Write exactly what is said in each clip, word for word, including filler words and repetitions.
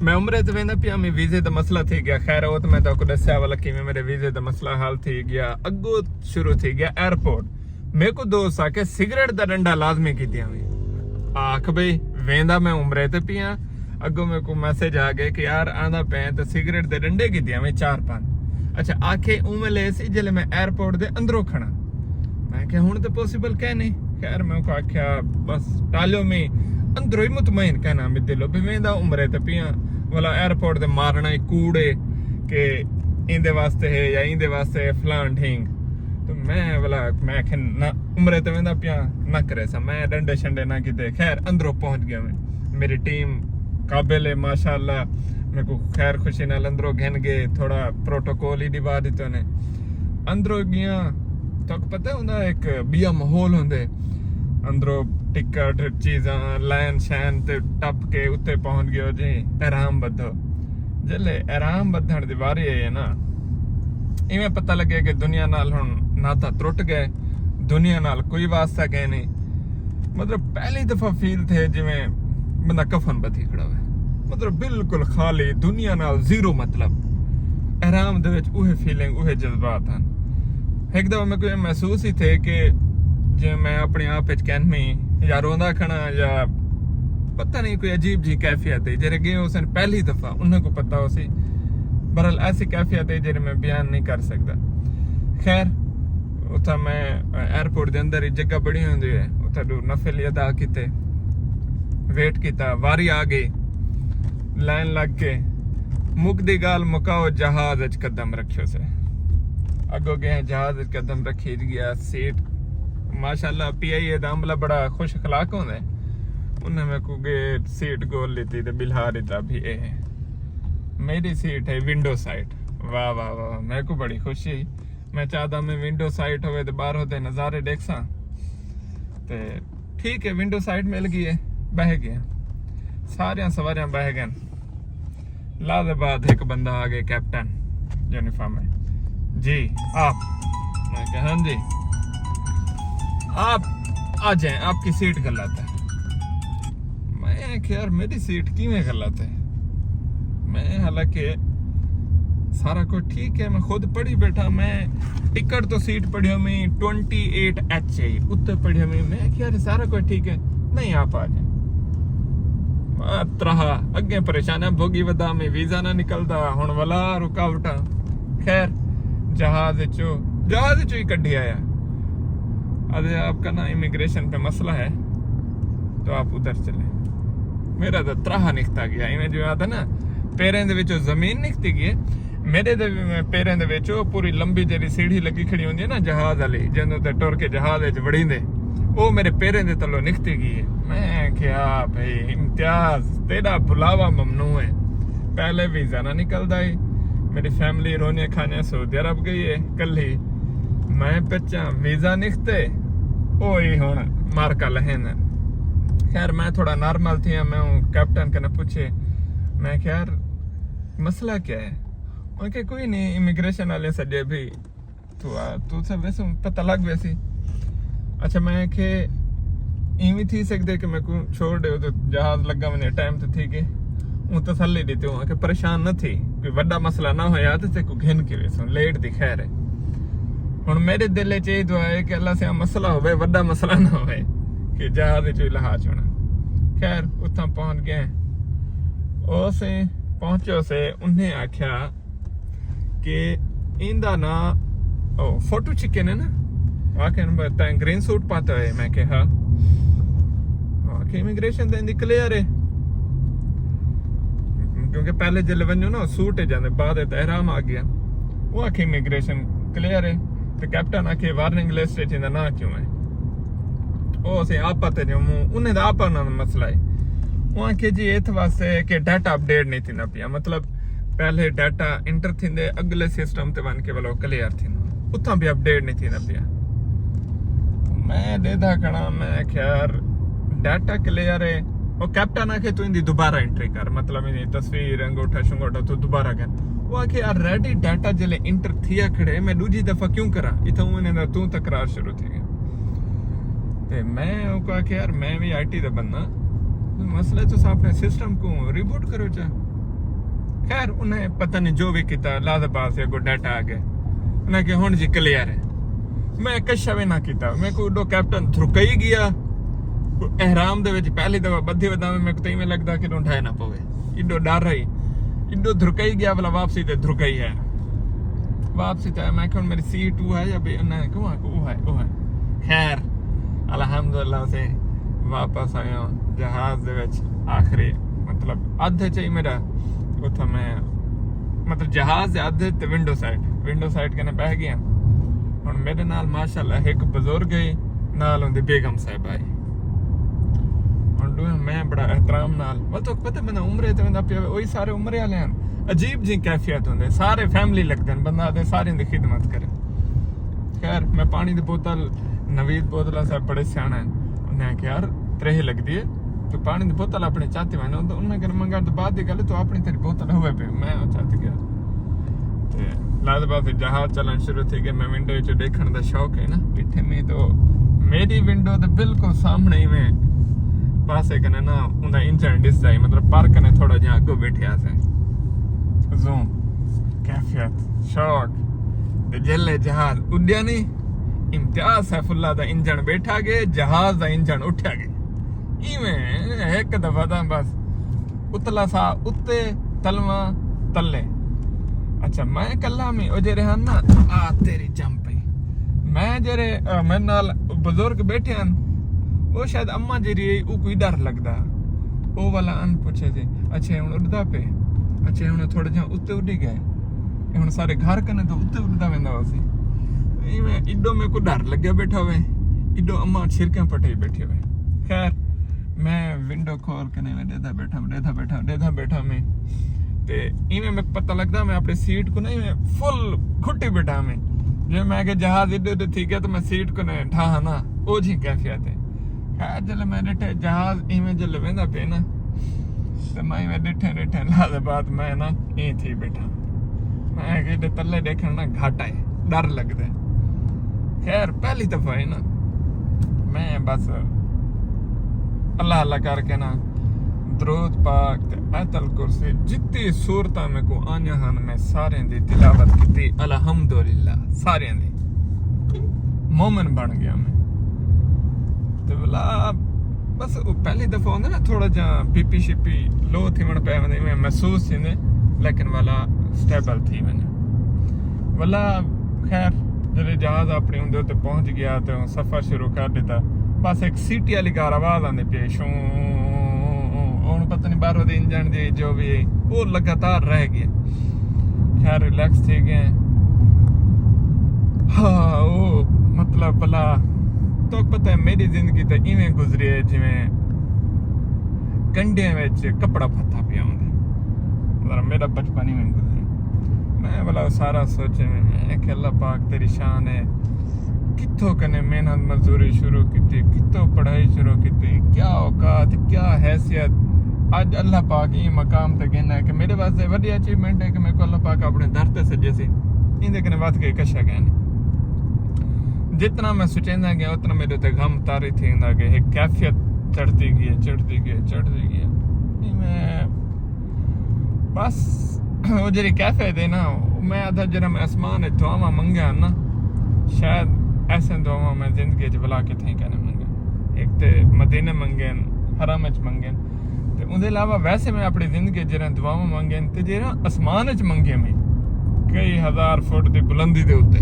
میں عمرے تے ویندا پیا، میں ویزے دا مسئلہ تھی گیا۔ خیر، او تے میں تہاکوں ݙسیا والا کیویں میرے ویزے دا مسئلہ حل تھی گیا۔ اڳوں شروع تھی گیا ایئرپورٹ۔ میرے کو دوست آ کے سگریٹ دا ݙنڈا لازمی کیتی ہوئی۔ آکھ بھئی، ویندا میں عمرے تے پیاں۔ اڳوں میرے کو میسج آ گئے کہ یار آندا پئیں تے سگریٹ دے ݙنڈے کیتی ہوئی چار پنج۔ اچھا، آکھے اونویں لے سی جلے میں ایئرپورٹ دے اندروں کھڑا۔ میں کہ ہݨ تے پاسیبل کائنی۔ خیر، میں کو آکھیا، بس ٹالو میں اندروں ہی مطمئن کہنا میں دلو بھی ویندا عمرے تے پیاں، ولا ایئرپورٹ دے مارنا ہی کوڑے کہ ایندے واسطے ہے یا ایندے واسطے ہے فلان ڈھینگ۔ تو میں ولا، میں کہ نہ، عمرے تے ویندا پیاں، نہ کرے سا، میں ݙنڈے شنڈے نہ کیتے۔ خیر، اندروں پہنچ گیا میں۔ میری ٹیم قابل ہے، ماشاءاللہ۔ میرے کو خیر خوشی نال اندروں گھن گئے، تھوڑا پروٹوکول ہی ݙیوا ݙتے نے۔ اندروں ڳیاں، تہاکوں پتہ ہوندا ہک ٻیا ماحول ہوندے۔ اندروں ٹکٹ، چیزاں، لائن شائن تے ٹپ کے اتے پہنچ گئے ہو جی، احرام ٻدھو۔ جلے احرام ٻدھݨ دی واری آئی ہے نا، ایویں پتہ لڳے کہ دنیا نال ہݨ ناتا ترٹ گئے، دنیا نال کوئی واسطہ کائنی۔ مطلب، پہلی دفعہ فیل تھئے جویں بندہ کفن ٻدھی کھڑا ہوئے۔ مطلب، بالکل خالی، دنیا نال زیرو مطلب۔ احرام دے وچ اوہے فیلنگ، اوہے جذبات ہن۔ ہک دفعہ میکوں اے محسوس ہی تھئے کہ جویں میں اپݨے آپ وچ کینمی یا روندا کھڑا یا پتہ نہیں، کوئی عجیب جی کیفیت ہے۔ جیڑھے ڳئے ہوسن پہلی دفعہ، انہاں کوں پتہ ہوسی۔ بہرحال، ایسی کیفیت ہے جیڑھی میں بیان نہیں کر سڳدا۔ خیر، اتھاں میں ایئرپورٹ دے اندر ہی جگہ بݨی ہوندی ہے، اتھاں ݙو نفل ادا کیتے، ویٹ کیتا، واری آ گئی، لائن لڳ کے۔ مک دی ڳالھ مکاؤ، جہاز اچ قدم رکھیو سے۔ اڳوں ڳئے، جہاز اچ قدم رکھی گیا، سیٹ، ماشاءاللہ، پی آئی اے دا عملہ بڑا خوش اخلاق ہوندا ہے۔ انہیں میکوں ڳئے سیٹ ڳول ݙتی تے ٻلھا ݙتا بھی اے ہے۔ میری سیٹ ہے ونڈو سائیڈ۔ واہ، واہ، واہ، میکوں بڑی خوشی۔ میں چاہدا میں ونڈو سائیڈ ہوئے تے ٻاہروں دے نظارے ݙیکھساں۔ تے ٹھیک ہے، ونڈو سائیڈ مل گئی ہے، ٻہہ ڳئے۔ ساریاں سواریاں ٻہہ ڳئن۔ لحظے بعد ہک بندہ آ ڳئے، کیپٹن یونیفارم ہے۔ جی، آپ؟ میں کہا، ہاں جی۔ آپ آ جائیں، آپ کی سیٹ غلط ہے۔ میں آکھیا، یار، میری سیٹ کیویں غلط ہے؟ میں حالانکہ سارا کچھ ٹھیک ہے، میں خود پڑھی بیٹھا، میں ٹکٹ تو سیٹ پڑھی ہوئی ٹوئنٹی ایٹ ایچ ہے، اتے پڑھی ہوئی۔ میں آکھیا، یار، سارا کچھ ٹھیک ہے، نہیں، آپ آ جائیں۔ آ تراہ اڳے پریشانیاں بھوڳی ودا، میں ویزا نہ نکلدا، ہݨ ولا رکاوٹاں۔ خیر، جہاز اچوں، جہاز اچوں ہی کڈھی آیا۔ ارے، آپ کا نا امیگریشن پہ مسئلہ ہے، تو آپ ادھر چلیں۔ میرا تو تراہ نکھتا ڳیا، ایویں جو آتا نا، پیریں دے وچوں زمین نکھتی ڳئی ہے۔ میرے دے پیریں دے وچوں پوری لمبی جیڑھی سیڑھی لڳی کھڑی ہوندی ہے نا جہاز والی، جیندے تے ٹر کے جہاز وچ وڑیندے، او میرے پیریں دے تلوں نکھتی ڳئی ہے۔ میں کہا، بھئی امتیاز، تیݙا بلاوا ممنوع ہے۔ پہلے ویزا نہ نکلدا ہے۔ میری فیملی رونیاں کھانیاں سعودی عرب ڳئی ہے کلھی۔ میں پچھاں ویزا نکھتے، اوہی ہݨ مارکا لہیندن۔ خیر، میں تھوڑا نارمل تھیاں، میں اوں کیپٹن کنے پچھے، میں کہا، یار، مسئلہ کیا ہے؟ انہاں کہا، کوئی نہیں، امیگریشن والے سݙے بھی، تو آ، تو سب ویسے پتہ لڳ ویسی۔ اچھا، میں کہ ایویں تھی سڳدے کہ میکوں چھوڑ ݙیو تے جہاز لڳا ونڄے، ٹائم تے تھی ڳئے۔ اوں تسلی ݙتی ہوں کہ پریشان نہ تھی، کوئی وݙا مسئلہ نہ ہویا تے تیکوں گھن کے ویسوں، لیٹ دی خیر ہے۔ ہݨ میرے دل وچ اے دعا ہے کہ اللہ سیاں مسئلہ ہووے، وݙا مسئلہ نہ ہووے کہ جہاز وچوں لہا چھوڑاں۔ خیر، اتھاں پہنچ ڳئے۔ او سے پہنچو سے، انہیں آکھیا کہ ایندا ناں، او، فوٹو چکے نے نا؟ آکھن، "تیں گرین سوٹ پاتا ہے؟" میں کہا، آکھے، "امیگریشن تے ایندی کلیئر ہے۔" کیونکہ پہلے جلے ونڄو نا، سوٹ ہے جاندے، بعد تے احرام آ ڳیا۔ او آکھے، "امیگریشن کلیئر ہے۔" تے کیپٹن آکھے، "وارننگ لسٹ وچ ایندا ناں کیوں ہے؟" او اسیں آپا تے جموں، انہیں دا آپا نال مسئلہ ہے۔ او آکھے، "جی، اتھ واسطے کہ ڈیٹا اپڈیٹ نہیں تھیندا پیا۔" مطلب، پہلے ڈیٹا انٹر تھیندے، اڳلے سسٹم تے ونڄ کے ولا کلیئر تھیندا، اتھاں بھی اپڈیٹ نہیں تھیندا پیا۔ میں ݙیہدا کھڑا، میں آکھیا، "یار، ڈیٹا کلیئر ہے۔" او کیپٹن آکھے، "توں ایندی دوبارہ انٹری کر، مطلب، ایندی تصویر، انگوٹھا شنگوٹھا توں دوبارہ کر۔" او آکھے، "یار، ریڈی ڈیٹا جلے انٹر تھیا کھڑے، میں ݙوجھی دفعہ کیوں کراں؟ اتھاں انہیں دا توں تکرار شروع تھی ڳیا۔" تے میں اوکوں آکھیا، "یار، میں وی آئی ٹی دا بندہ، مسئلہ ہے، تساں اپݨے سسٹم کوں ریبوٹ کرو چا۔" خیر، انہیں پتہ نہیں جو بھی کیتا، لازم پاس سے کو ڈیٹا آ گیا۔ انہیں کہ ہن جی کلیئر ہے۔ میں کشا بھی نہ کیتا، میں کو ڈو کیپٹن دھرکئی گیا، احرام دے وچ پہلی دفعہ بدھی ودا میں، میں کو تئیں میں لگدا کہ ڈونٹھائے نہ پوے۔ ایڈو ڈر رہی، ایڈو دھرکئی گیا، بلا واپسی تے دھرکئی ہے۔ واپسی تے میں کہ ہن میری سیٹ وہ ہے یا بے، انہیں کہ وہ ہے، وہ ہے، وہ ہے۔ خیر، الحمدللہ سے واپس آیا جہاز دے وچ۔ آخری مطلب ادھ چاہی میرا اتھا میں، مطلب جہاز دے ادھ تے ونڈو سائیڈ، ونڈو سائیڈ کنے بہ گیا۔ ہن میرے نال ماشاءاللہ ایک بزرگ ہے، نال اوندی بیگم صاحب آئی۔ ہن ڈوہیں میں بڑا احترام نال، ول تو پتہ بندہ عمرے تے ویندا پیا ہوئے، اوہی سارے عمرے والے ہیں۔ عجیب جی کیفیت ہوندے، سارے فیملی لگدے ہیں، بندہ آدھے سارے دی خدمت کرے۔ خیر، میں پانی دی بوتل، نوید بودلا صاحب بڑے سیاݨے ہیں، انہیں آکھیا، یار، تریہہ لڳدی ہے، تو پانی دی بوتل اپݨے چاتی ونڄ۔ انہیں کنے منگا تو بعد دی گل، تو اپݨی تیری بوتل ہوئے پئے۔ میں او چاتی ڳیا۔ تے لازم بات ہے، جہاز چلݨ شروع تھی ڳئے۔ میں ونڈو وچوں ݙیکھݨ دا شوق ہے نا، پیٹھے میں تو میری ونڈو دے بالکل سامݨے ہی میں پاسے کنے نا اوندا انجن ݙسدا ہے، مطلب پر کنے تھوڑا جہاں اڳوں ٻیٹھے ہاسے۔ زوم، کیفیت، شوق۔ تے جلے جہاز اڈیا نہیں، امتیاز سیف اللہ دا انجن ٻیٹھا ڳئے، جہاز دا انجن اٹھیا ڳئے۔ ایویں ہک دفعہ تاں بس اتلا سا اتے، تلواں تلے۔ اچھا، میں کلا میں، او جیرے ہن نا، آ تیری جم پئی۔ میں جیرے، آ، میرے نال بزرگ ٻیٹھے ہن، او شاید اماں جیرھی ہے، او کوئی ݙر لڳدا۔ او والا ان پچھے سی، اچھا، ہݨ اݙدا پئے؟ اچھا، ہݨ تھوڑا جہاں اتے اݙی ڳئے۔ ہݨ سارے گھر کنے تو اتے اݙدا ویندا ہوسی۔ ایویں ایڈو میکوں ݙر لڳیا ٻیٹھا ہوئے، ایڈو اماں چھرکیاں پٹے ٻیٹھے ہوئے۔ خیر، میں ونڈو کھول کنے میں ݙیہدا ٻیٹھا، ݙیہدا ٻیٹھا، ݙیہدا ٻیٹھا میں۔ تے ایویں میکوں پتہ لڳدا میں اپݨی سیٹ کوں نا ایویں فل گھٹی ٻیٹھا میں۔ جے میں کہ جہاز ایڈے ایڈے تھی ڳیا تو میں سیٹ کوں نہ ڈھاہاں نا، او جی کیفیت ہے۔ خیر، جلے میں ݙٹھے جہاز ایویں جلے ویندا پئے نا، تے میں ایویں ݙٹھے ݙٹھے لازم بات میں نا ایں تھی ٻیٹھا۔ میں کہ ایݙے تلے ݙیکھݨ نا گھاٹا ہے، ݙر لڳدا ہے۔ خیر، پہلی دفعہ ہے نا، میں بس اللہ اللہ کر کے نا درود پاک تے آیت الکرسی، جتنی سورتاں میکوں آنیاں ہن، میں ساریں دی تلاوت کیتی، الحمدللہ، ساریں دی۔ مومن بݨ ڳیا میں۔ تے ولا بس او پہلی دفعہ ہوندا نا، تھوڑا جہاں بی پی شی پی لو تھیوݨ پئے ویندے، ایویں محسوس تھیندے، لیکن ولا سٹیبل تھی ونڄے۔ ولا خیر، جلے جہاز اپݨی اوندے اتے پہنچ ڳیا تے سفر شروع کر ݙتا۔ بس ہک سیٹی والی کار آواز آندی پئی، شوں، ہݨ پتہ نہیں باہروں دے انجن دی جو بھی ہے، او لگاتار رہ ڳیا۔ خیر، ریلیکس تھی ڳئے۔ ہاں، او مطلب بلا، تو پتہ ہے میری زندگی تے ایویں گزری ہے جویں کنڈیاں وچ کپڑا پھتھا پیا ہوندا۔ مطلب میرا بچپن ایویں گزرے۔ میں بلا سارا سوچے میں، میں کہ اللہ پاک تیری شان ہے، کتھوں کنے محنت مزدوری شروع کیتی، کتھوں پڑھائی شروع کیتی، کیا اوقات، کیا حیثیت۔ اڄ اللہ پاک ایں مقام تے گھن ہے کہ میرے واسطے وݙی اچیومنٹ ہے کہ میکوں اللہ پاک اپݨے در تے سݙیسی۔ ایندے کنے ودھ کے کشا کائنی۔ جتنا میں سوچیندا ڳیا، اتنا میرے تے غم طاری تھیندا ڳیا، ہک کیفیت چڑھدی ڳئی، چڑھدی ڳئی، چڑھدی ڳئی۔ ایویں بس او جیڑھی کیفیت ہے نا، میں آدھا جیڑھا میں اسمان وچ دعاواں منگیاں نا، شاید ایسے دعاواں میں زندگی وچ ولا کتھے کائنی منگیاں۔ ہک تے مدینے منگے ہن، حرم وچ منگے ہن۔ تے اوندے علاوہ ویسے میں اپݨی زندگی جیڑھے دعاواں منگے ہن تے جیڑھے اسمان وچ منگے میں کئی ہزار فٹ دی بلندی دے اتے،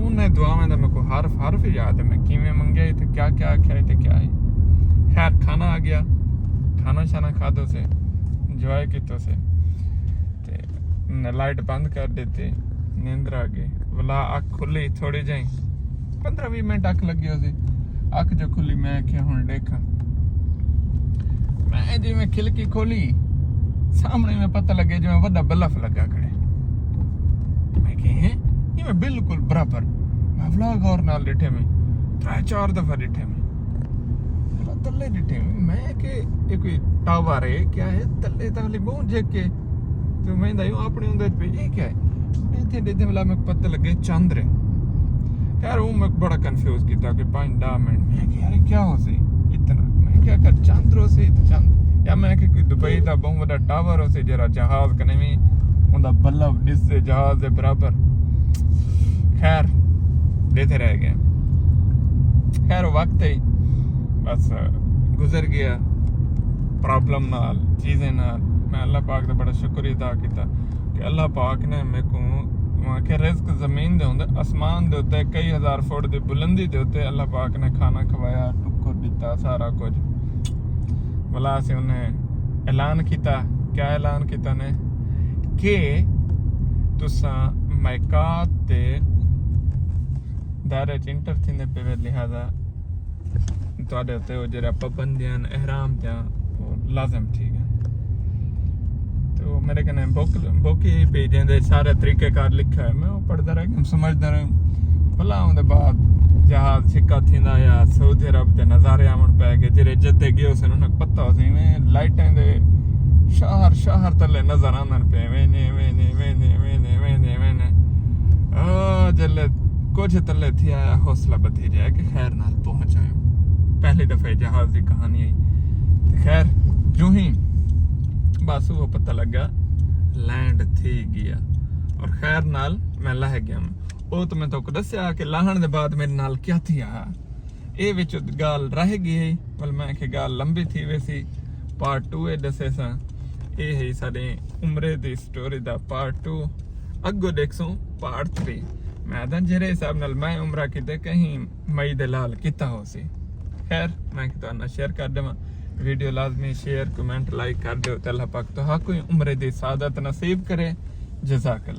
انہیں دعاواں دا میکوں حرف حرف یاد ہے، میں کیویں منگے تے کیا کیا آکھیا تے کیا ہے۔ خیر، کھانا آ ڳیا، کھانا شانا کھادو سے، انجوائے کیتو سے۔ تے لائٹ بند کر ݙتی، نیندر آ ڳئی۔ ولا اکھ کھلی تھوڑی جہیں، پندرہ ویہہ منٹ اکھ لڳی ہوسی۔ اکھ جو کھلی، میں آکھیا ہݨ ݙیکھاں۔ میں جیویں کھلکی کھولی، سامݨے میں پتہ لڳے جیویں وݙا بلف لڳا کھڑے۔ میں کہ ہیں، ایویں بالکل برابر۔ میں ولا غور نال ݙٹھے میں، ترے چار دفعہ ݙٹھے میں۔ ولا تلے ݙٹھے میں، میں کہ یہ کوئی ٹاور ہے، کیا ہے؟ تلے تاں ہلی ٻہوں جھک کے تے میں دا یوں اپݨے اوندے پہ، یہ کیا ہے؟ ݙیدھے ݙیدھے ولا میکوں پتہ لڳے چندر ہے۔ خیر، وہ میں بڑا کنفیوز کیتا کہ پنج ݙاہ منٹ۔ میں کہ یار، کیا ہوسی اتنا؟ میں کیا کر، چندر ہوسی تے چندر۔ یا میں کہ کوئی دبئی دا بہت وڈا ٹاور ہو سی، جرا جہاز کنے بھی اوندا بلب ڈس دے جہاز دے برابر۔ خیر، ڈیتے رہ گئے۔ خیر، وقت ہے، بس گزر گیا پرابلم نال، چیزیں نال۔ میں اللہ پاک دا بڑا شکر ادا کیتا کہ اللہ پاک نے میرے کو کہ رزق زمین دے ہوندے، آسمان دے ہوتے، کئی ہزار فٹ دی بلندی دے ہوتے، اللہ پاک نے کھانا کھوایا، ٹکر دیتا، سارا کچھ۔ بلا سے انہیں اعلان کیتا۔ کیا اعلان کیتا نے؟ کہ تساں میقات تے دائرے چ انٹر تھیندے پے وے، لہذا تہاڈے تے او جڑا پابندیاں، احرام تیاں، او لازم تھی گئے۔ تو میرے کنے بک بک ہی پی جیندے سارے طریقہ کار لکھا ہے۔ میں او پڑھدا رہ گم سمجھدا رہ۔ بلا اون دے بعد جہاز چھکا تھیندا یا سعودی عرب دے نظارے آون پے گئے، جڑے جدے گئے اسے انہاں پتہ ہو سی میں لائٹیں دے شہر شہر تلے نظر آندن پے وینے وینے وینے وینے وینے وینے۔ آ جلے کچھ تلے تھی آیا، حوصلہ بدھی جائے کہ خیر نال پہنچ آئے۔ پہلی دفعہ جہاز دی کہانی ہے۔ خیر، جو ہی بس وہ پتہ لگا لینڈ تھی گیا، اور خیر نال میں لہ گیا۔ او تو میں تو دسیا کہ لاہن دے بعد میرے نال کیا تھی آیا۔ اے وچ گال رہ گئی ہے، ول میں کہ گال لمبی تھی ویسی۔ پارٹ ٹو اے دسے سا۔ اے ہے ساڈے عمرے دی سٹوری دا پارٹ ٹو۔ اگو دیکھسوں پارٹ تھری۔ میں آدھاں جیرے حساب نال میں عمرہ کیتے کہیں مئی دے لال کیتا ہو سی۔ خیر، میں کہ تہاڈے نال شیئر کر دیواں۔ ویڈیو لازمی شیئر، کمنٹ، لائک کر دیو تے اللہ پاک تہاکوں عمرے دی سعادت نصیب کرے۔ جزاک اللہ۔